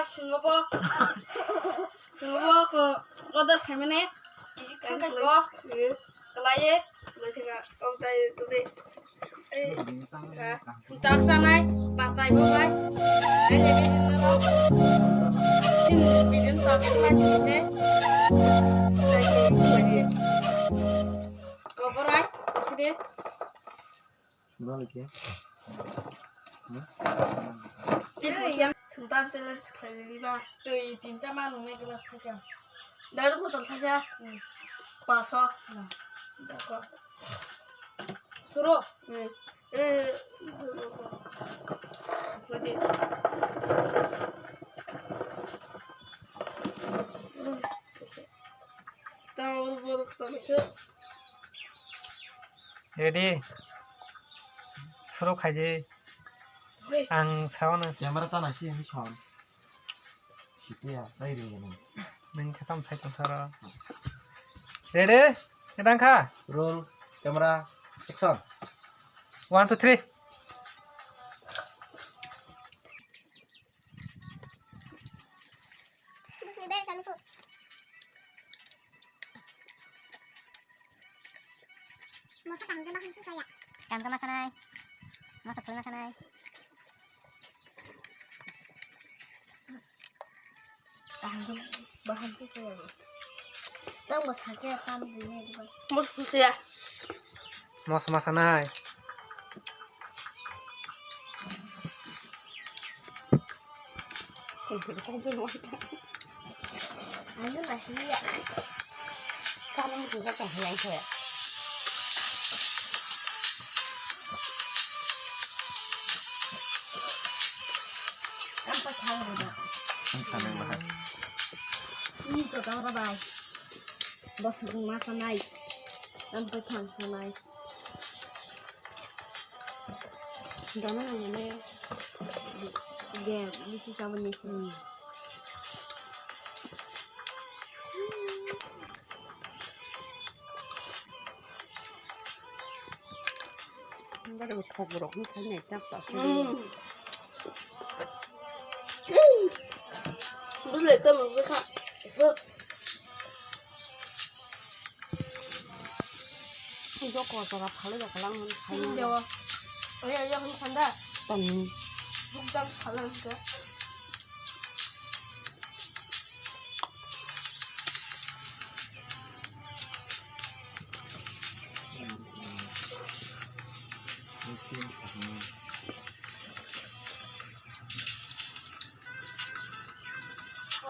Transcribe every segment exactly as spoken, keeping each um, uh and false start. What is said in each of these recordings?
Singobo, singobo ko order khaimani. Kangkho, kalaye, kalaye thika, kok dai, kok dai. Eh, ha, tak sanai, patai bo bai. Ai, le bidin no. Tin bidin tak sanai, tin de. Dai, dai, dai. Koborai, side. Sundam challenge khlaini ba. Twi tinta ma nungnai glass khaikha. Daru botol khaikha. Hmm. Paso. Hmm. Dako. Suro. Hmm. Eh, suro. Sudi. Tamo bol khaikha. Ready? Suru khaidi. Ang sawana. Camera ta nasi yang son. Sitia, tai ring ni. Nang khatam sai tong sara. Ready? Kedang kha? Roll, camera, action. One, two, three. Moso tangkhe ma hanse saya. Tangkhe ma sanai. Moso phulma sanai. Tangkhe ma hanse saya. Tang bo sakhe tam dine diba. Moso phulse ya. Moso ma sanai. Ano nasi ya. Kamu juga kayak yang saya. Sampai tahu udah. Ini tuh kau bye. Bos masa naik. Sampai tang sanai. Dana nang ne. Ge, bisi sabun ni sini. Bari uthok borok ni thani tak tak. Bus le tamo bus ha. Joko jora phalwi ya kalang hwn. Hmm, jawa. Oya, oya, hwn khanda. Tani. Bukdang phalang ka.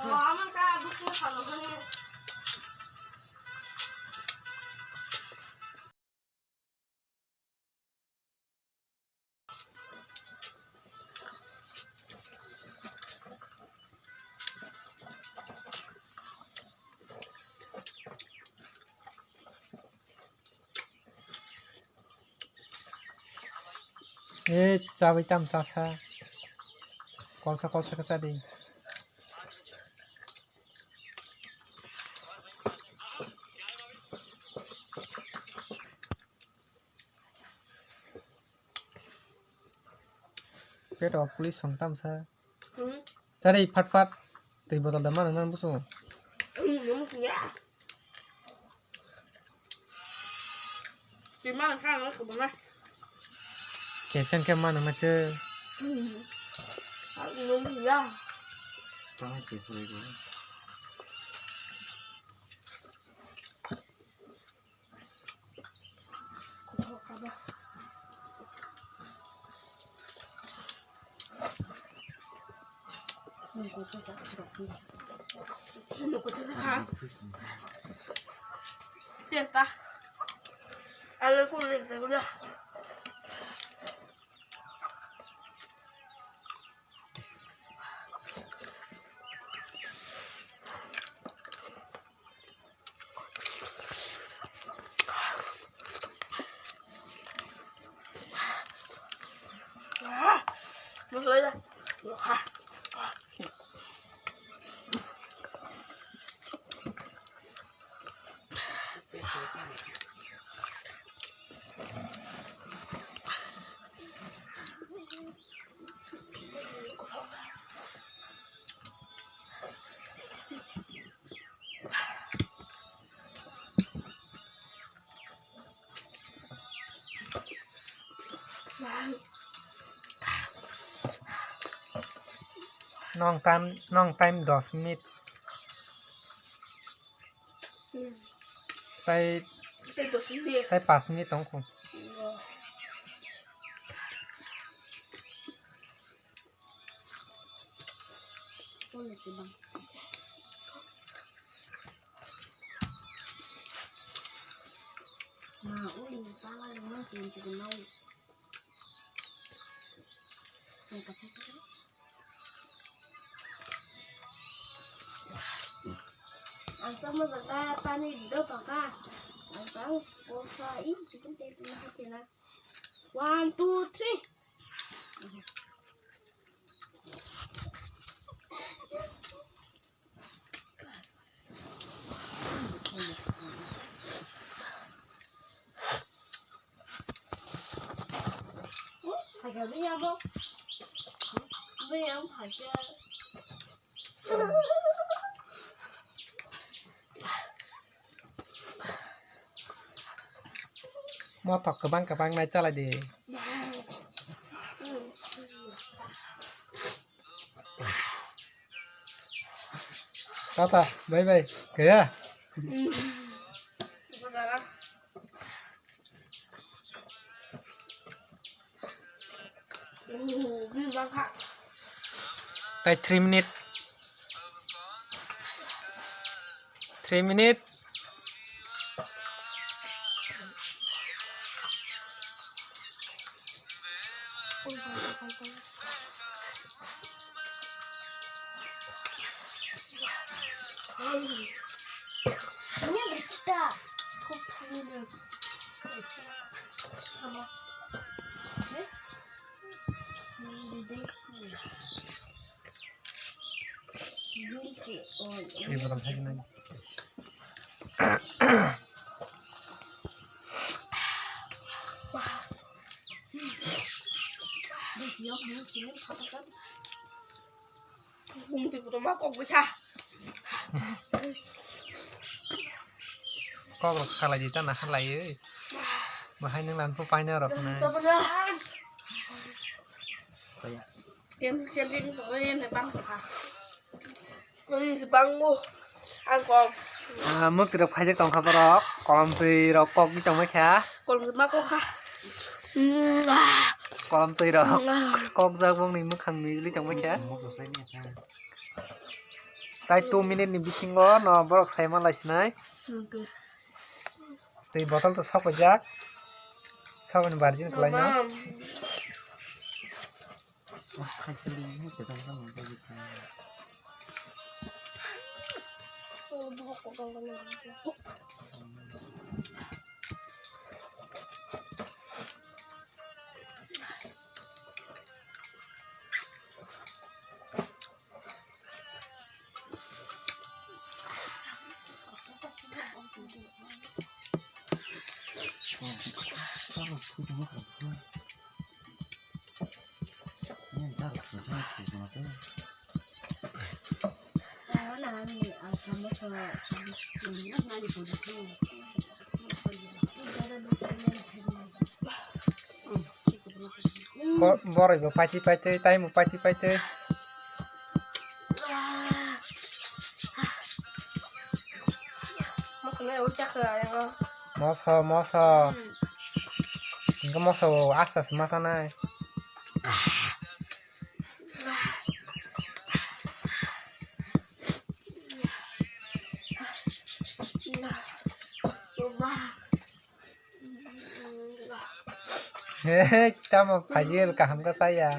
Oh, aman ka bukdang phalang hwn. Eh, chabai tam chasa. Kolsa kolsa khe chadi. Pet o police song tamsa. Hmm. Tari phat phat. Twi botol da mano nan busu. Hmm, hmm, ya. Twi mano kha no ko bana. Kesen ke mano mate. Hmm. Ah, hmm, ya. Tama che puri ko. Teta. Alo kulit saya. Nong time, nong time dos minute. Hmm. Tai, tai dos minute. Tai pas minute tong kho. Oh. Uli tibang. Ma, uli sala yang nanti yang cukup mau. Yang kacang-kacang. Ang sama baka tani do baka. Ang sang kosa i chicken tete na hati na. One, two, three. Mothok kwbang kwbang nai chalai di. Tata, bye bye. Kaya? Tai three minute. Three minute. Kok rok salai di ta na halai oi. Bahai nang lan po paina rok na. Kem sending ko ne bang ha. Oi, si bang mo. Ang kom. Ah, mukti rok phaijak tongkha borok. Kolom twi rok kok di tongma kha. Kolom ma kok kha. Kolom twi rok. Kok jak bong ni mukhang ni li tongma kha. Tai two minute ni bisingo no borok sai ma lai sinai. Twi bottle to sok jak. Sok ni barjin kwlai no. Bo-, boroi bo paitwi paitwi, tai mo paitwi paitwi. Moso, moso. Hinkhe moso aste aste ma chanai. He, tamo phajil kaham khe chaya.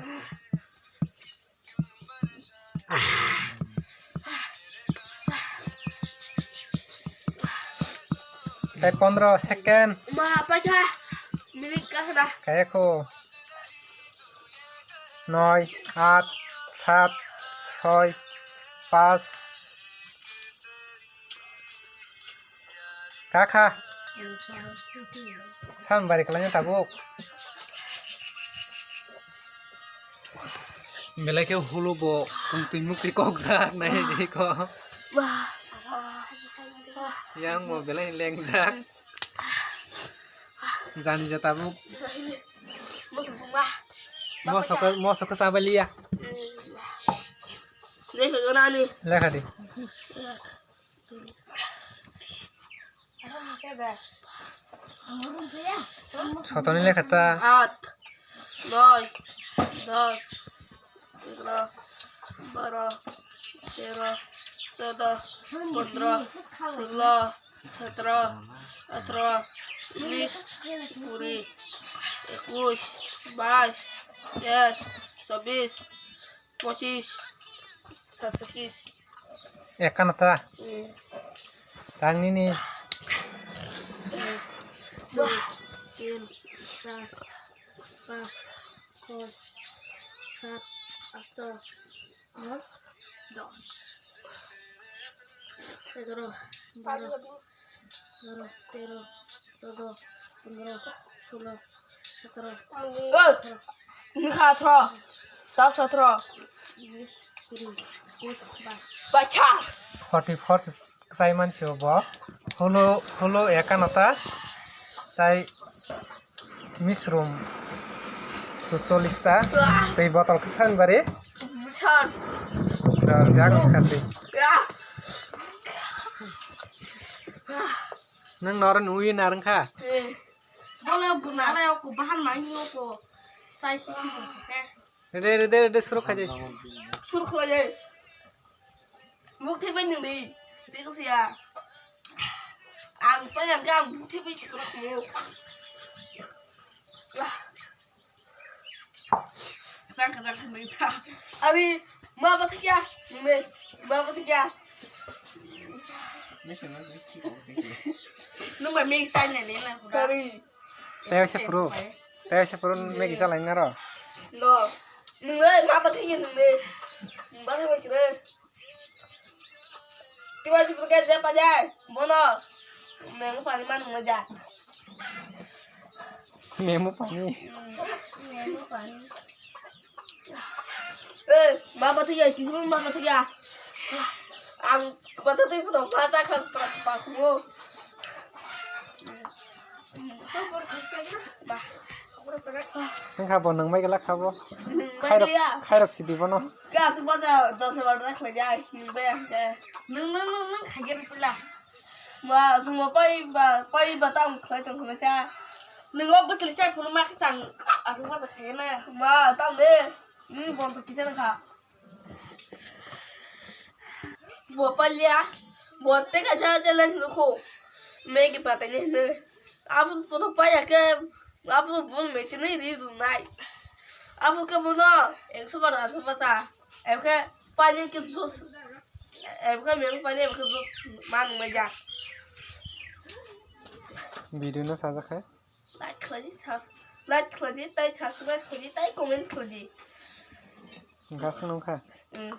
Tai pondro second. Ma, paisa. Minute kahra. Kaya kho. Noi, aat, saat, soi, paanch. Kha kha. Sam bari kwlangya tabuk. Belai khe hulubo, kung twi mukti kokjak nai di ko. Yang bo belai lengjak. Jani ja tabuk. Moso buma. Moso ke, moso ke sabaliya. Lekha gana ni. Lekha di. Sotoni lekha ta. Aat, noi, dos, egaro, baro, tero, chodo, pondro, solo, sotro, atro, unis, kuri, ekush, bais, tes, chobis, pochis, satais. Ekano ta. Hmm. Tang nini. Dui, tin, char, pas, choi, sat, asto, no, dos, egaro, baro, baro, tero, chodo, pondro, solo, sotro. Oi! Nokha athro. Tap sotro. Bacha. Forty four sai mansi bo. Holo, holo ekano ta. Tai misrum cholish ta. Tei botol khe san bari. San. Dang kati. Nang noro nui narang kha. Eh. Bono bunare ko bahan mai no ko. Sai ki ki ke. Rede, rede, rede, suru khai de. Suru khai de. Muk thebe nung de. De ko sia. Ang pa yang ang muk thebe suru khai. Sang ka sang ka nung ta. Abi ma ba thya. Nung de. Ma ba thya. Nung ba mik sai ne ne na. Sorry. Tei se phuru. Tei se phuru Maggie chalai naro. No. Nung le ma ba thai nung le. Ba thai ba kire. Tiwa chupur ke je pa jai. Bono. Memu pani man mo ja. Memu pani. Memu pani. Eh, ma ba thai ya, kisu ma ba thai ya. Ang ba thai tu pa cha khan pa pa ko. Wngkha bo nung bai gela kha bo. Nung bai Khairok, gela. Khairok sidi bono. Ka chu baja dos bar da khlai ya, nung bai ya. Nung, nung, nung, nung khai gela pula. Ma, suma pai ba, pai ba tam khlai tong khlai sa. Nung o bwsli chai phunu ma khe chang, aru baja khai na. Ma, tam de. Nung bon to kisa na kha. Bo palia, bo teka cha challenge nukho. Maggie pakai ni hne. Abo poto paya ke, abo bo mechine ri du nai. Abo ke bono ekso bar aso pacha. Abo ke pani ke juice. Abo ke mem pani abo ke juice man meja. Video no sajak hai. Like khlai di, sub-, like khlai di, tai subscribe khlai di, tai comment khlai di. Gasung nung kha. Mm.